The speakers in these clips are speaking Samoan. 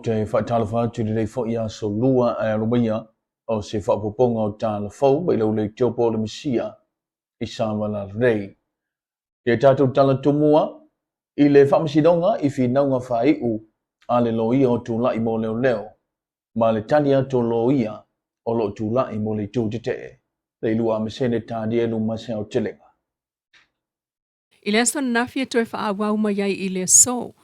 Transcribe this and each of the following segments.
te faatalofa atu i lenei foi aso lua ae alo maia o se faaopoopoga o tala fou mai lau leitio po o le Mesia i Savalalelei. Ia tatou tala tumua i le faamasinoga i finauga faaiu a le loia o tulai mo leoleo ma le tali atu o loia o lo o tulai mo le itu tetee. Leilua Mesene Tanielu ma se aotelega. I le aso ananafi e toe faaauau mai ai i le aso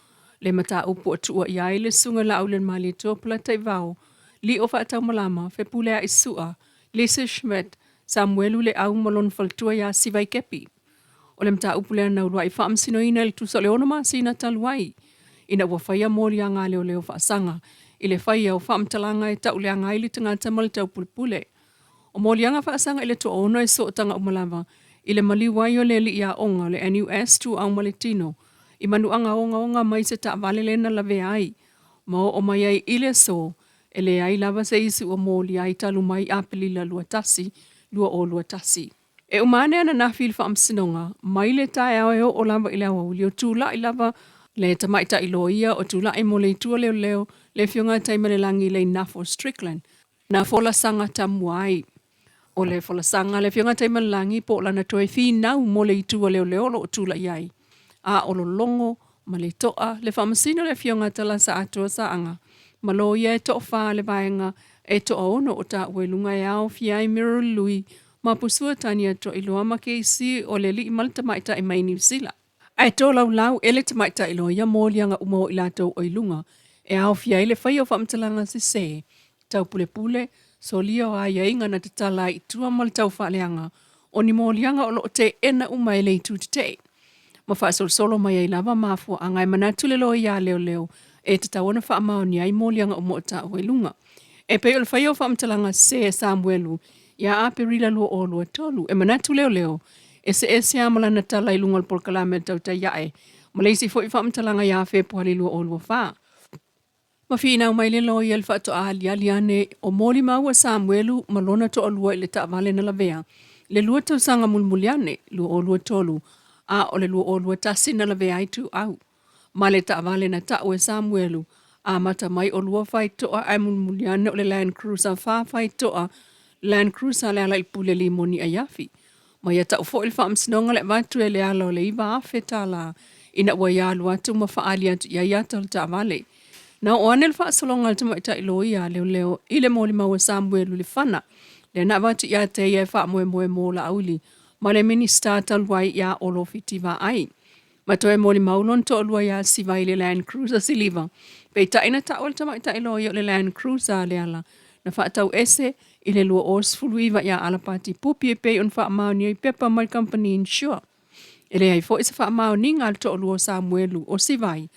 le mataupu ua tuua i ai le Susuga Laaulialemalietoa Polataivao, Lio Faataumalama, Fepuleai Sua, Lisa Schmidt, Samuelu Leau ma lona faletua ia Sivai Kepi. O le mataupu lea na uluai faamasinoina i le tusa o le ono masina talu ai, ina ua faia moliaga a leoleo faasaga i le faia o faamatalaga e tauleaga ai le tagata ma le taupulepule. O moliaga faasaga i le toaono e sootaga uma lava i le maliu ai o le alii aoga o le NUS Tuuau ma le Tino i manuaga ogaoga mai se taavale lea na lavea ai ma oo mai ai i le aso e leai lava se isi ua molia ai talu mai Aperila 21, 2021. E uma ane ananafi i le faamasinoga, mai le taeao e oo lava i le aoauli o tulai lava le tamaitai loia o tulai mo le itu o leoleo le Afioga ia Taimalelagi Leinafo Strickland na folasaga tamua ai. O le folasaga a le Afioga Taimalelagi po o lana toe finau mo le itu a leoleo o lo o tulai ai, a o lologo ma le toa le faamasino le Afioga Talasa Atoa Saaga ma loia e toafa le vaega e toaono o taua i luga e aofia ai Muriel Lui ma Pusua Tania Toailoa ma KC o le alii ma le tamaitai mai Niu Sila. Ae tolaulau e le tamaitai loia moliaga uma o i latou o i luga e aofia ai le faia o faamatalaga sese, taupulepule, solia o aiaiga na tatala ai i tua ma le taufaaleaga o ni moliaga o lo o teena uma e le itu tetee. Ma faasolosolo mai ai lava mafuaaga e manatu le loia a leoleo e tatau ona faamaonia ai moliaga uma o taua i luga. E pei o le faia o faamatalaga sese a Samuelu ia Aperila 2023, e manatu leoleo e eseese lava ma lana tala i luga o le polokalame a le Tautai Ae ma le isi foi faamatalaga ia Fepuari 2024. Ma finau mai le loia i le faatoa aliali ane o molimau a Samuelu ma lona toalua i le taavale na lavea i le lua tausaga mulimuli ane, 2023, a o le 2021 na lavea ai Tuuau. Ma le taavale na tau e Samuelu, amata mai o lua faitoa ae mulimuli ane o le Land Cruiser fa faitoa, Land Cruiser le ala i le pule limoni aiafi. Ma ia tau foi le faamasinoga le avatu e le ala o le $9,000 ina ua ia alu atu ma faaali atu i ai ata o le taavale. Na oo ane le faasologa a le tamaitai loia a leoleo i le molimau a Samuelu Lefana, lea na avatu ia te ia e faamoemoe mo Laauli ma le Minisita talu ai ia Olo Fiti Vaai. Ma toe molimau lona toalua ia Siva i le Land Cruiser siliva. Peitai na tau e le tamaitai loia o le Land Cruiser a Leala na faatau ese i le 2019 ia Alapati Pupi e pei ona faamaonia i pepa mai le kamupani insure. E leai foi se faamaoniga a le toalua o Samuelu o Sivai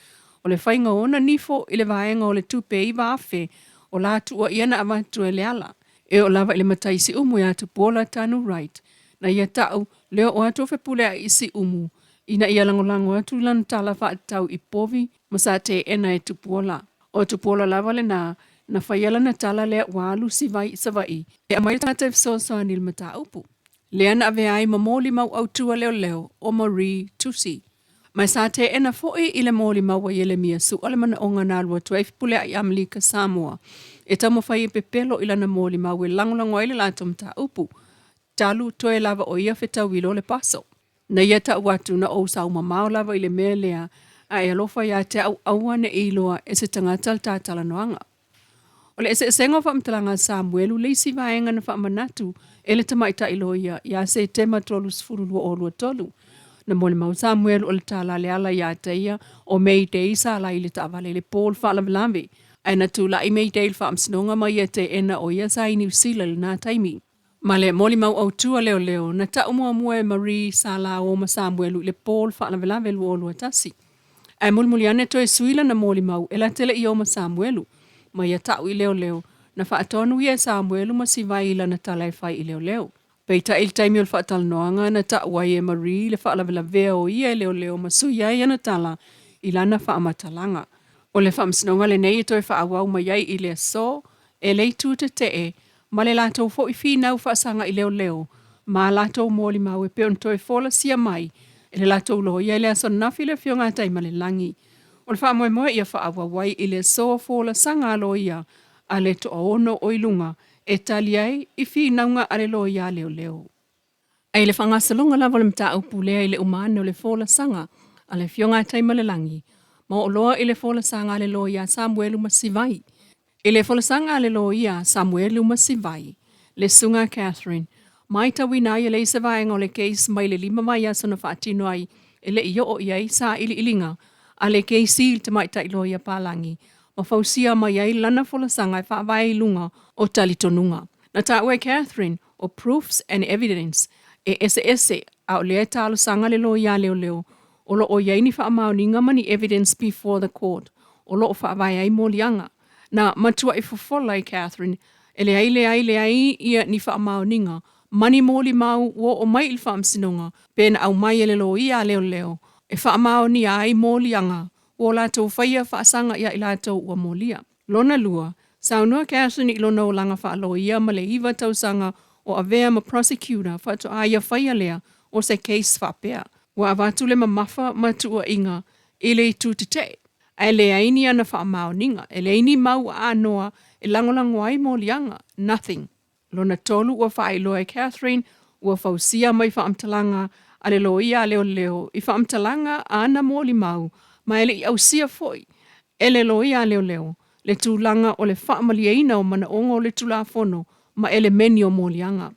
o le faiga o ona nifo i le vaega o le tupe 9,000 o la tuuaia na avatu e Leala. E oo lava i le matai Siumu ia Tupuola Tanu Wright na ia tau le oo atu o Fepuleai i Siumu ina ia lagolago atu i lana tala faatatau i povi ma sa teena e Tupuola. O Tupuola lava lena na faia lana tala lea ua alu Sivai i Savaii e aumai le tagata e fesoasoani i le mataupu. Lea na avea ai ma molimau autu a leoleo o Marie Tusi. Ma sa teena foi i le molimau a Ielemia Su'a le manaoga na alu atu ai Fepuleai i Amelika Samoa e taumafai e pepelo i lana molimau e lagolago ai le latou mataupu talu toe lava o ia fetauilo o le paso. Na ia tau atu na ou saumamao lava i le mea lea a e alofa ia te au aua ne i iloa e se tagata le ta talanoaga. O le eseesega o faamatalaga a Samuelu le isi vaega na faamanatu e le tamaitai loia ia Setema 30, 2023. Na molimau Samuelu o le tala a Leala ia te ia o May Day sa ala ai le taavale i le po o le faalavelave, ae na tulai May Day i le faamasinoga ma ia teena o ia sa i Niu Sila i lena taimi. Ma le molimau autu a leoleo, na tau muamua e Marie, Salao ma Samuelu i le po o le faalavelave 2021. Ae mulimuli ane toe sui lana molimau e late le i o ma Samuelu. Ma ia tau i leoleo, na faatonu ia e Samuelu ma Sivai i lana tala e fai i leoleo. Peitai i le taimi o le faatalanoaga, na tau ai e Marie le faalavelavea o ia e leoleo ma sui ai ana tala i lana faamatalaga. O le faamasinoga lenei e toe faaauau mai ai i le aso e le itu tetee ma le latou foi finau faasaga i leoleo ma a latou molimau e pei ona toe folasia mai e le latou loia i le aso ananafi le Afioga a Taimalelagi. O le faamoemoe ia faaauau ai i le aso folasaga a loia a le toaono o i luga e tali ai i finauga a le loia leoleo. Ae i le faagasologa lava o le mataupu lea i le uma ane o le folasaga a le Afioga ia Taimalelagi, ma oo loa i le folasaga a le loia a Samuelu Masivai. I le folasaga a le loia a Samuelu Masivai, le Susuga a Catherine, matauina ai e leai se vaega o le case mai le 5 vaiaso na faatino ai e le i oo i ai sailiiliga a le KC i le tamaitai loia palagi ma fausia mai ai lana folasaga e faavae i luga o talitonuga. Na taua e Catherine o proofs and evidence e eseese a o lea e talosaga le loia leoleo o lo o i ai ni faamaoniga ma ni evidence before the court o lo o faavae ai moliaga. Na matuai fofola e Catherine e leai leai leai ia ni faamaoniga ma ni molimau ua oo mai i le faamasinoga pe na aumai e le loia a leoleo e faamaonia ai moliaga ua o latou faia faasaga ia i latou ua molia. Lona lua, saunoa Catherine i lona olaga faaloia ma le 9 tausaga o avea ma prosecutor faatoa ia faia lea o se case faapea. Ua avatu le mamafa ma tuuaiga i le itu tetee, ae leai ni ana faamaoniga, e leai ni mau aanoa e lagolago ai moliaga, nothing. Lona tolu, ua faailoa e Catherine ua fausia mai faamatalaga a le loia a leoleo i faamatalaga a ana molimau ma e le i ausia foi e le loia a leoleo le tulaga o le faamalieina o manaoga o le Tulafono ma elemeni o moliaga.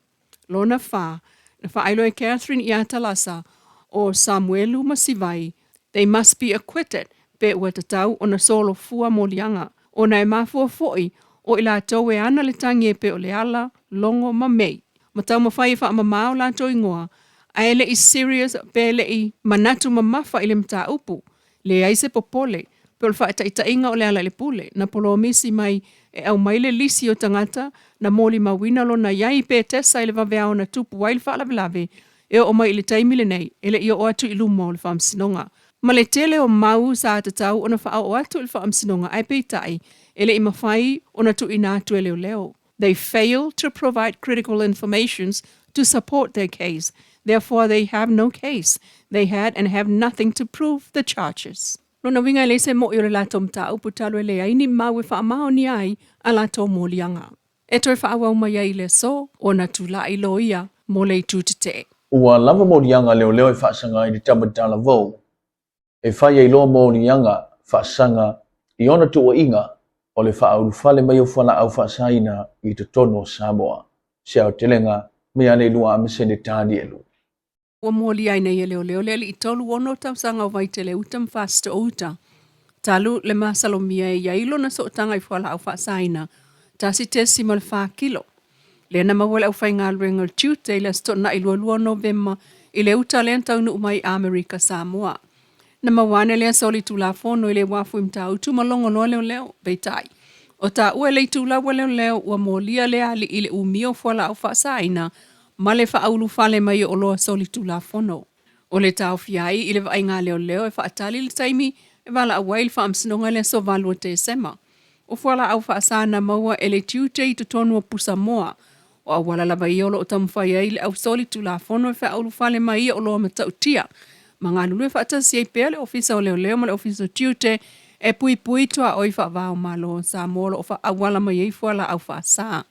Lona fa, na faailoa e Catherine ia Talasa o Samuelu Masivai, they must be acquitted pe ua tatau ona solofua moliaga, ona e mafua foi o i latou e ana le tagi e pei o Leala, Logo ma Mei, ma taumafai e faamama o latou igoa, ae le i serious pe le i manatu mamafa i le mataupu. Leai se popole, pe o le faataitaiga o Lealailepule, na polomisi mai e aumai le lisi o tagata na molimauina lona i ai pe tesa i le vaveao na tupu ai le faalavelave, e oo mai i le taimi lenei, e le i oo atu i luma o le faamasinoga. Ma le tele o mau sa tatau ona faaoo atu i le faamasinoga ae peitai, e le i mafai ona tuuina atu e leoleo. They fail to provide critical informations to support their case. Therefore, they have no case. They had and have nothing to prove the charges. Lona uiga e leai se moʻi o le latou mataupu talu e leai ni mau e faamaonia ai a latou moliaga. E toe faaauau mai ai i le aso ona tulai loia mo le itu tetee. Ua lava moliaga leoleo e faasaga ai le tama talavou e fai ai loa moliaga faasaga i ona tuuaiga o le faaulufale mai o fualaau faasaina i totonu o Samoa. Se aotelega mai ia Leilua Amasene Tanielu. Ua molia ai nei e leoleo le alii 36 tausaga o Vaitele Uta ma Fasitoouta Uta, talu le masalomia e i ai lona sootaga i fualaau faasaina 1.4 kilo. Lea na maua e le aufaigaluega o le tiute i le Aso Toonai 22 Novema i le uta lea na taunuu mai i Amerika Samoa. Na maua ane lea soli tulafono i le uafu i Matautu ma logo loa leoleo. Peitai, o taua e le itulau a leoleo ua molia lea alii i le umia o fualaau faasaina ma le faaulufale mai o oloa soli tulafono. O le taofia ai i le vaaiga a leoleo e faatali le taimi e valaau ai i le faamasinoga i le aso 8 o Tesema. O fualaau faasa na maua e le tiute i totonu o pusamoa. O auala lava ia o lo o taumafai ai le ausoli tulafono e faaulufale mai ia oloa matautia. Ma galulue faatasi ai pea le Ofisa o Leoleo ma le Ofisa o Tiute e puipui tuaoi faava o Malo o Samoa o lo o faaauala mai ai fualaau faasa.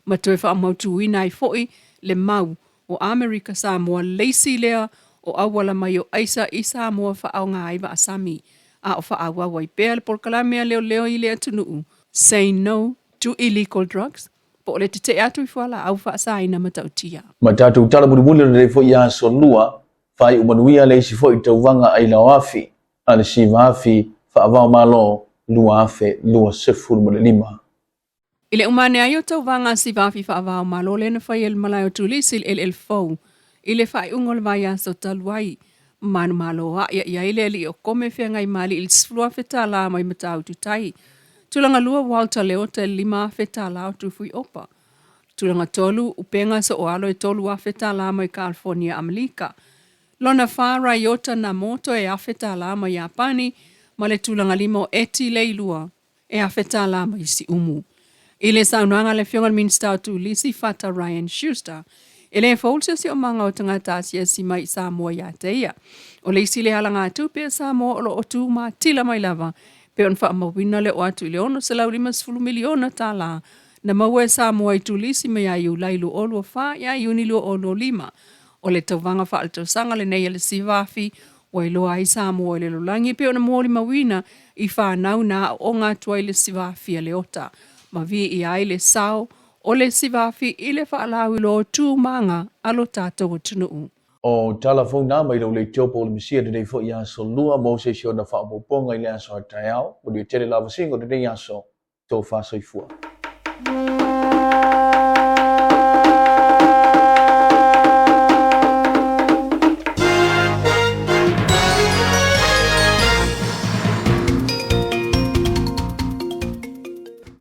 Ma toe faamautuina ai foi le mau o Amerika Samoa le isi lea o auala mai o aisa i Samoa faaaoga ai vaasami a o faaauau ai pea le polokalame a leoleo i le atunuu Say No to Illegal Drugs po o le tetee atu i fualaau faasaina matautia. Ma tatou tala mulimuli o lenei foi aso lua, faaiu manuia le isi foi tauvaga ailaoafi a le Sivaafi Faavaomalo 2025. I le uma ane ai o tauvaga a Sivaafi Faavaomalo lea na fai e le malae o Tulisi i le eleele fou i le faaiuga o le vaiaso talu ai, manumalo aʻi i ai le alii o Kome Feagaimalii i le $10,000 mai Matautu Tai. Tulaga lua Walter Leota i le $5,000 o Tufuiopa. Tulaga tolu Upega Sooalo i $3,000 mai California, Amelika. Lona fa Ryota Namoto e $1,000 mai Iapani ma le tulaga lima o Eti Leilua e $1,000 mai Siumu. I le saunoaga a le Afioga i le Minisita o Turisi Fata Ryan Schuster E le fou le siosiomaga o tagata asiasi mai i Samoa ia te ia. O le isi lea alagatupe a Samoa o lo o tumatila mai lava pei ona faamauina le oo atu i le $650 miliona tala na maua e Samoa i turisi mai ia Iulai 2024 ia Iuni 2025. O le tauvaga faaletausaga lenei a le Sivafi ua iloa ai Samoa i le lalolagi e pei ona molimauina i fanau na aooga atu ai le Sivafi a Leota ma viia ai le sao o le Sivafi i le faalauiloa o tu ma aga a lo tatou atunuu. O tala fou na mai lou leitio po o le Mesia lenei foi aso lua mo se isi ona faaopoopoga i le aso a taeao. Manuia tele lava singo lenei aso. Tofa soifua.